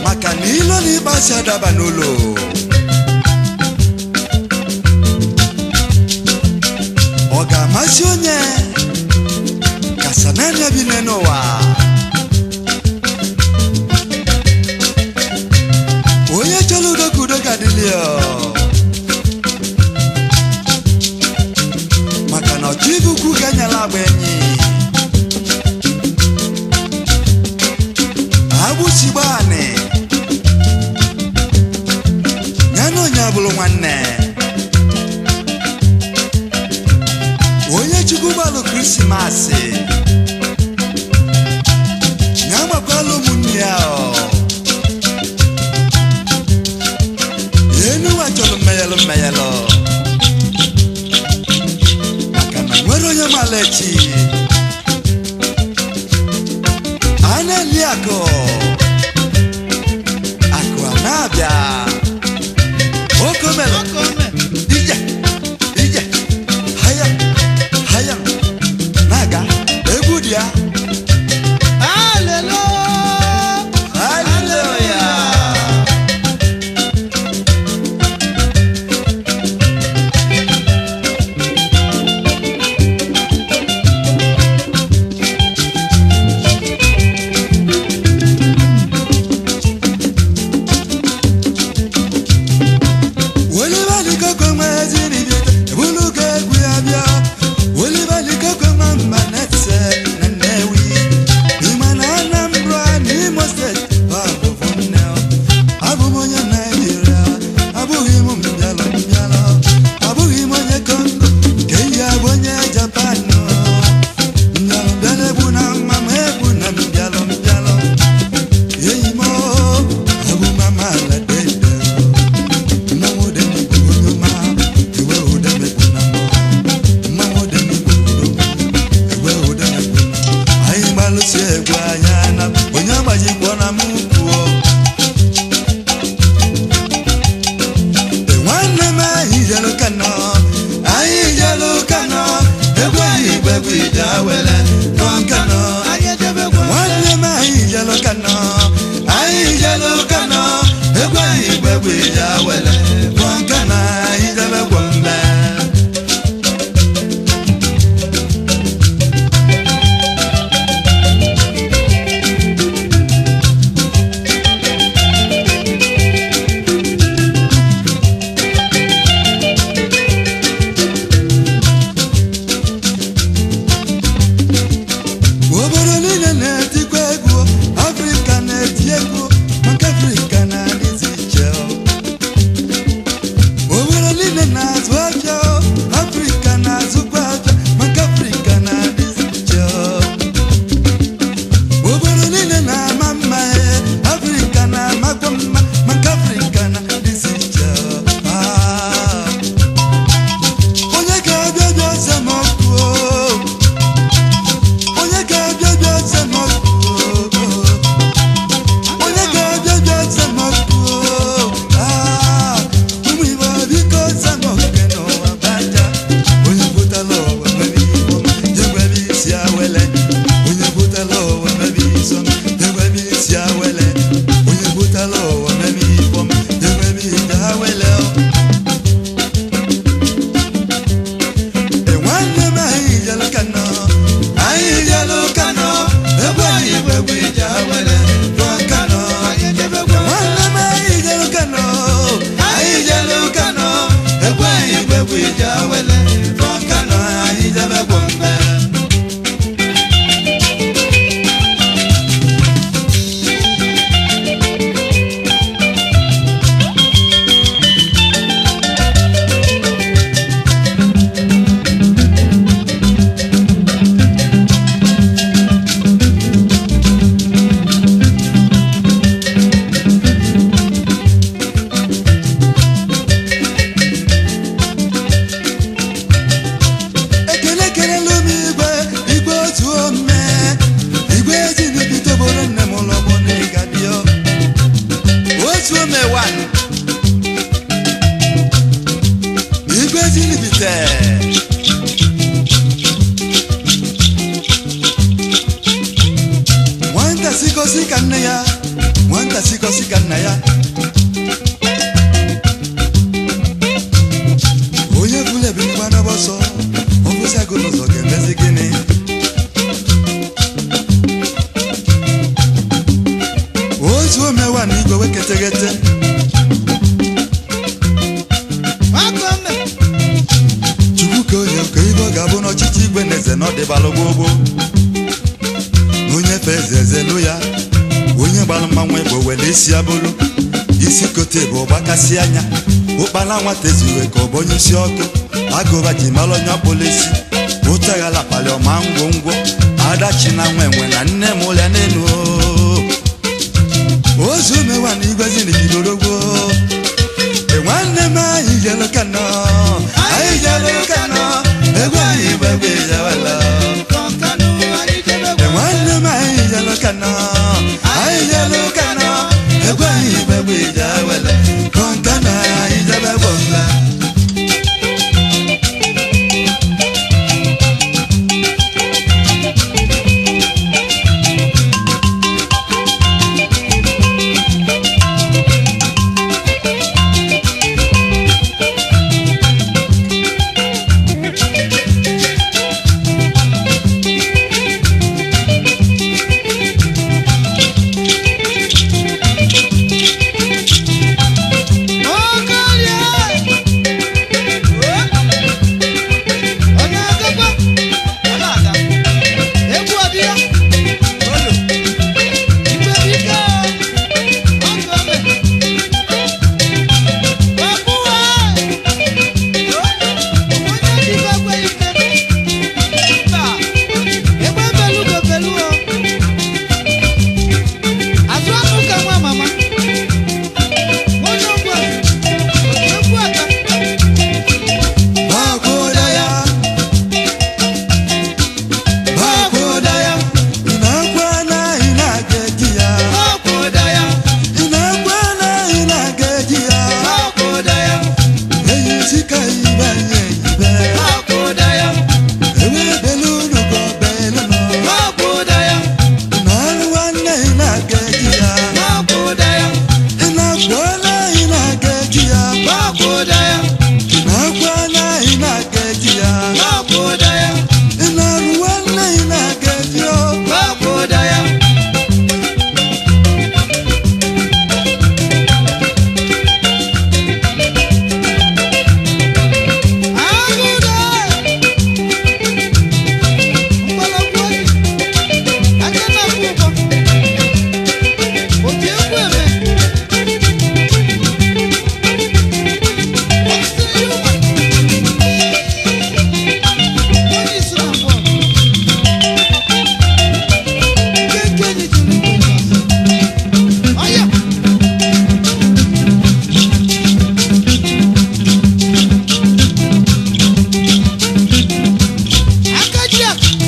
Maka na ilo na ịgbasi adaba n'ụlọ. Ọ ga-amasị onye ka sananya bi n'ụwa. Onye chọrọ udo ka udo ga-adịlị ya. Maka na ọchụ ibu ukwu ga-enyela agba enyi. Agbụsị gbaanị ya na onye abụrụ nwanne. Onye Chukwu gbalụ Krismasị ya gbakwala ụmụnne ya ọ. Enuwa chọrọ mmeyelụ mmeyelụ maka na nwere onye mara echi. A na-eli akụ akụ a na-abịa okomere ije ije haya haya na-aga egwu dị ya. Hallelujah. Hallelujah. Nwata si gosi ka nne ya, nwata Nwata sikọsi ka nna ya. Onye bụla ebe mgba n'ọbọ ọsọ, ọ bụzi agụ n'ụzọ ga-emezi gịnị? Ozu omewa na igwe weketeghete. Chukwu ka onye ka ibe ọ ga-abụ n'ọchịchị igwe na eze na ọdịbalụ gbogbo. Na onye fe eze ezelu ya, onye gbalụ mmanwụ igbo were isi ya bụrụ isi kote bụ ọgbakasị anya. Ụkpala nwata ezuwe ka ọ bụ onye isi ọkụ. Agụba ji mara onye ọkpụla isi. Ụtaghala palị ọma ngwongwo. Adachi na nwa enwe na nne m ụlọ n'elu o. Ozu mewa na igwezi na igidorogwo. Nwanne m anyị jelu Kano, anyị jelu Kano, egwu anyị bụ egwu ijewela. Nwanne m anyị jelu Kano, anyị jelu Kano, egwu anyị bụ egwu ijewela. Kọnkana anyị jebe gbọmba. Bakwuda ya, bakwuda ya, ị na-akwa na ị na-aga eji ya, ị na-akwa na ị na-aga eji ya, enyi sika ibe anyị eyibe, ewe belu unu ka ọ belu nọ, ị na-alụ nwanne ị na-aga eji ya, ị na-akwa na ị na-aga eji ya, ị na-akwa na ị na-aga eji ya, ị na-alụ nwanne ị na-aga eji ya.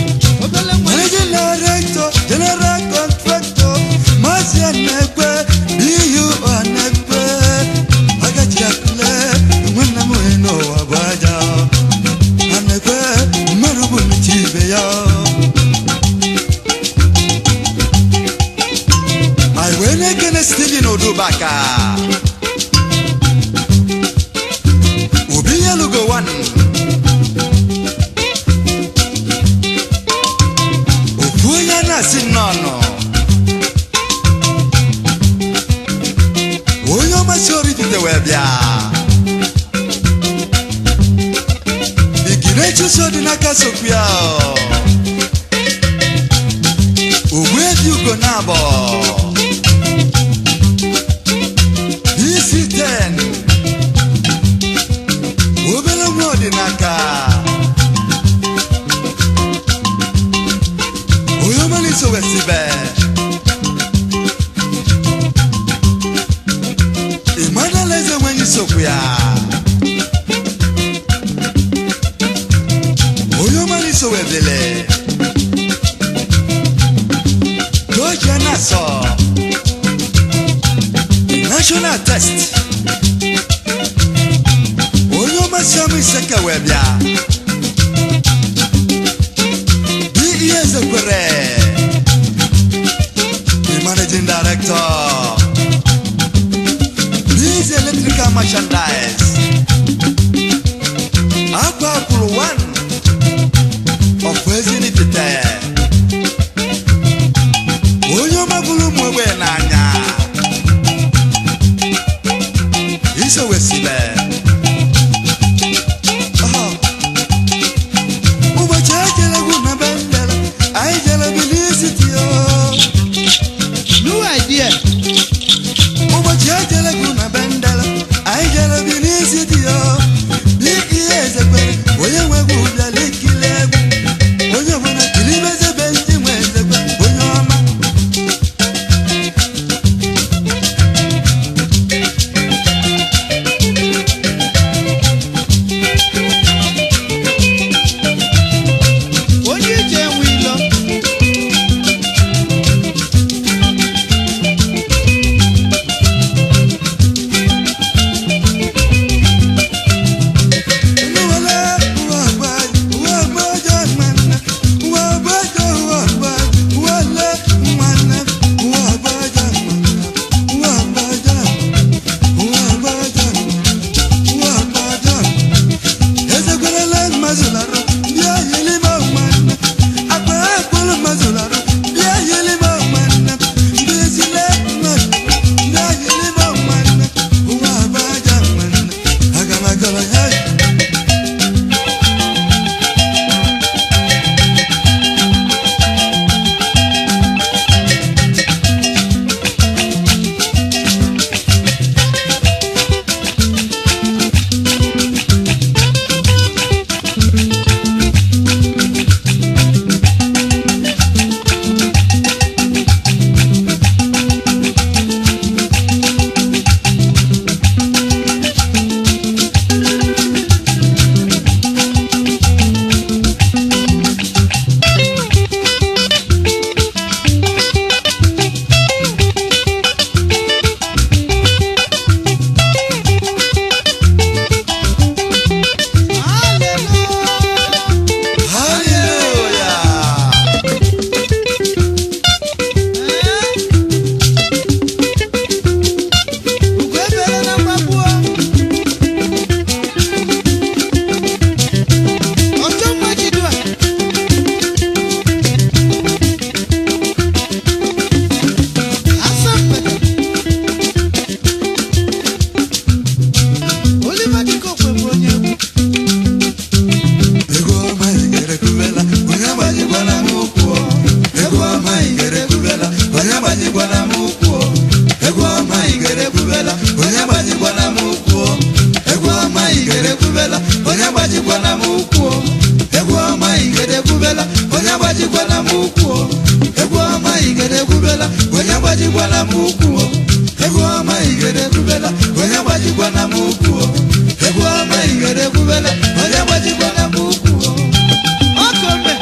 Managing Director, General Contractor, Mazi Anekwe, EU Anekwe, Agachi Akule, nwanne m onye n'ụwa bụ aja. Anekwe, mmadụ bụ nchi ibe ya. Anyị wee na-ekene Steven Odubaka. Obi Yelugo one. Ofu onye a na-asị nnọọ nọ. Onye ọmasị Oraifite wee bịa. Igire chụso dị n'aka sokwu ya. Ogbuefi ugo na-abọ. Isi 10. Obere nwa ọdịnaka. Onye ọma na-eso wesibe. Emmanuel eze nwenye sokwu ya. Onye ọma na-eso webele. Doja na-asọ. National test. Onye ọma si ọmụ iseke wee bịa. Di ihe ezekwere. The managing director. Merchandise. Akwa kwuru 1 of Ezinifite. Onye ọma bụrụ ụmụ ogbe n'anya. Isowesibe. Ụbọchị ejere egwu na be ndere, anyị jere Benin City o. New idea. Ụbọchị ejere egwu na be ndere, anyị jere Benin City o. N'ike eze kwere, onye nwe egwu bịara ikiri egwu. Onye ọbụla kiri ebe ndị nwe ezekwe, onye ọma. Onye ije enwe ilo. Hey! Hallelujah. Hallelujah! Ugo ebere na mgbagbu o. Ọjọ́ mma jidu a. Asọmpete. Oliver Dikokwe bụ onye egwu. Ego ọma igere kubela, onye agbajikwana m ụkwụ o. Ego ọma igere kubela, onye agbajikwana m ụkwụ o. Ego ọma igere kubela, onye agbajikwana m ụkwụ o. Ego ọma igere kubela, onye agbajikwana m ụkwụ o. Ego ọma igere kubela, onye agbajikwana m ụkwụ o. Ego ọma igere kubela, onye agbajikwana m ụkwụ o. Ego ọma igere kubela, onye agbajikwana m ụkwụ o. Ego ọma igere kubela, onye agbajikwana m ụkwụ o. Ọkọmbe.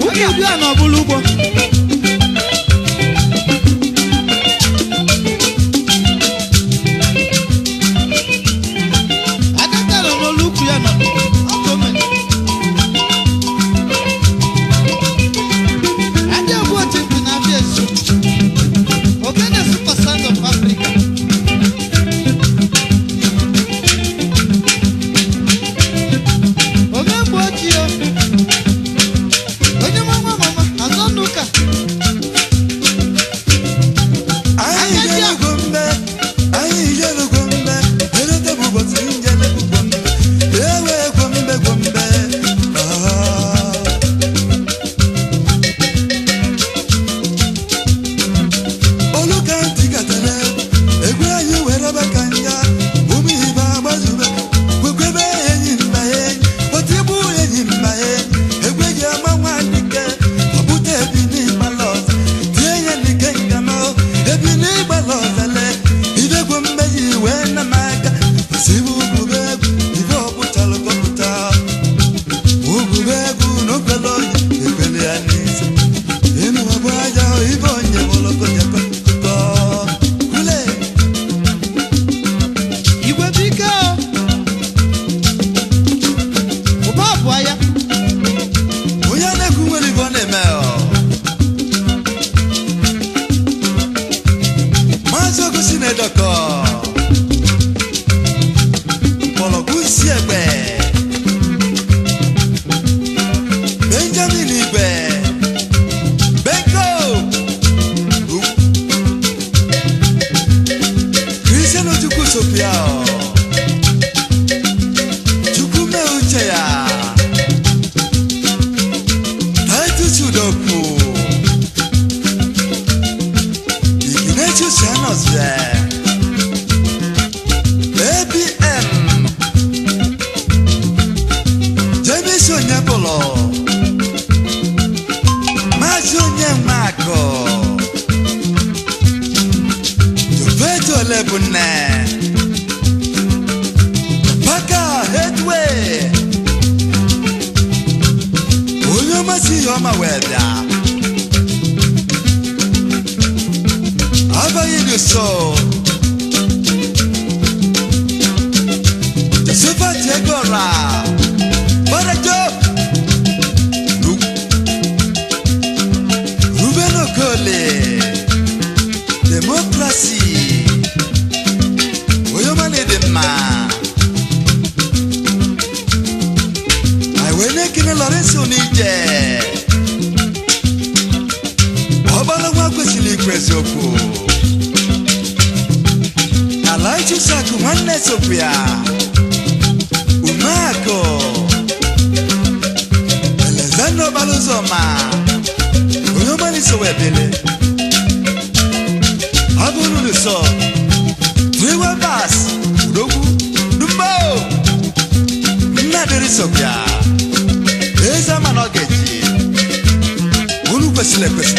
Onye udu a n'ọbụla ugbo. Adaka nọ n'olu ukwu ya nọ. Ọkọmbe. Adị egwu otimpi na-abịa esu. Ogene Super Sound of Africa. Ignatius Anozie, ABM, James Onyebolo, Maazị Onyenweakụ, Joveto Olebunne, Paka Headway, onye ọmasị ihe ọma wee bịa. Abaghị dị so. Josephat Egora, Barajo, Ruben Okole, Democracy, onye ọma na-ede mma. Anyị wee na-ekele Lawrence Onije, ọgbara nwa kwesịrị ikwu eziokwu. Alhaji Isaac nwanne sokwu ya, Umeakụ, Alexander Ọbalụzọma, onye ọma na-eso wee bele. Ọ bụrụ n'ụsọ, Freeway Bass, Udogwu, Dumbo, Nnadịrị sokwu ya, eze ama na ọ ga-eji, unu kwesịrị ekwesị.